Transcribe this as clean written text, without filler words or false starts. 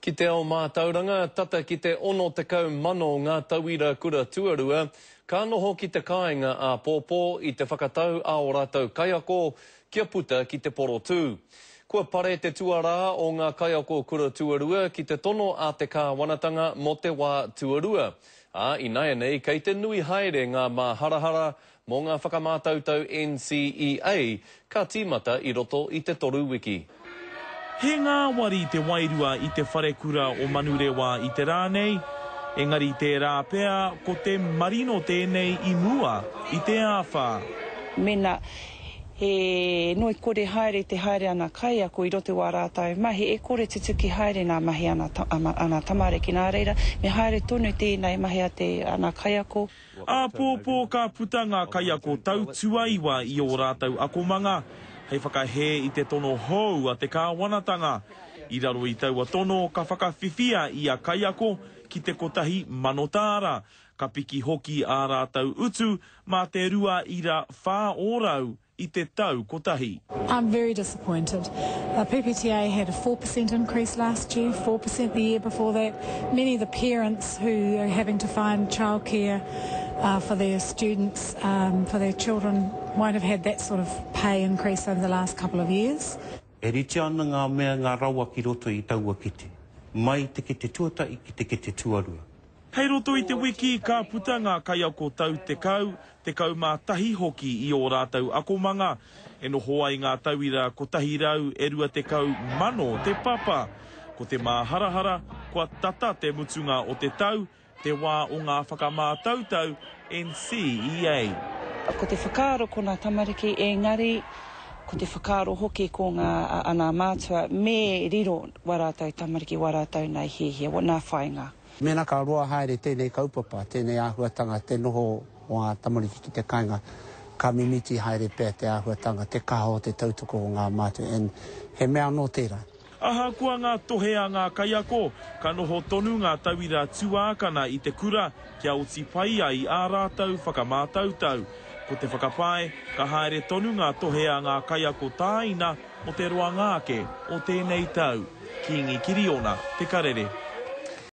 Ki te ao mātauranga, tata ki te 60,000 ngā tauira kura tuarua ka noho ki te kāinga āpōpō i te whakatau a ō rātou kaiako kia puta ki te porotū. Kua pare te tuarā o ngā kaiako kura tuarua ki te tono a te kāwanatanga mō te wā tuarua, ā, ināianei kei te nui haere ngā māharahara Mō ngā whakamātautau NCEA, ka tīmata i roto i te toru wiki. He ngāwari te wairua i te wharekura o Manurewa i te rā nei, engari tērā pea ko te marino tēnei i mua i te āwhā. Mēnā he ngoikore haere te haere ana kaiako i roto i wā rātou mahi, e kore tutuki haere nā mahi ana ana tamariki. Nā reira, me haere tonu tēnei mahi a te ana kaiako. Āpōpō ka puta ngā kaiako tau tuaiwa i ō rātou akomanga hei whakahē i te tono hou a te kāwanatanga. I raro i taua tono ka whakawhiwhia ia kaiako ki te 1,000 tāra, ka piki hoki ā rātou utu mā te 2.4 ōrau i te tau kotahi. I'm very disappointed. The PPTA had a 4% increase last year, 4% the year before that. Many of the parents who are having to find childcare uh, for their students, um, for their children, won't have had that sort of pay increase over the last couple of years. E rite ana ngā mea, ngā rawa ki roto i taua kete, mai te kete tuatahi ki te kete tuarua. Hei roto i te wiki ka puta ngā kaiako tau 10, 11 hoki i ō rātou akomanga, e noho ai ngā tauira 120,000 te papa. Ko te māharahara, kua tata te mutunga o te tau, te wā o ngā whakamātautau NCEA. Ko te whakaaro ko nā tamariki, engari ko te whakaaro hoki ko ngā ana mātua me riro wā rātou tamariki, wā rātou nei hiahia, nā whāinga. Mēnā ka roa haere tēnei kaupapa, tēnei āhuatanga, te noho o ngā tamariki ki te kāinga, ka mimiti haere pea te āhuatanga, te kaha o te tautoko o ngā mātua and he mea anō tērā. Ahakoa ngā tohe a ngā kaiako, ka noho tonu ngā tauira tuākana i te kura kia oti pai ai ā rātou whakamātautau. Ko te whakapae, ka haere tonu ngā tohe a ngā kaiako tāina mō te roanga ake o tēnei tau. Kīngi Kiriona, Te Karere.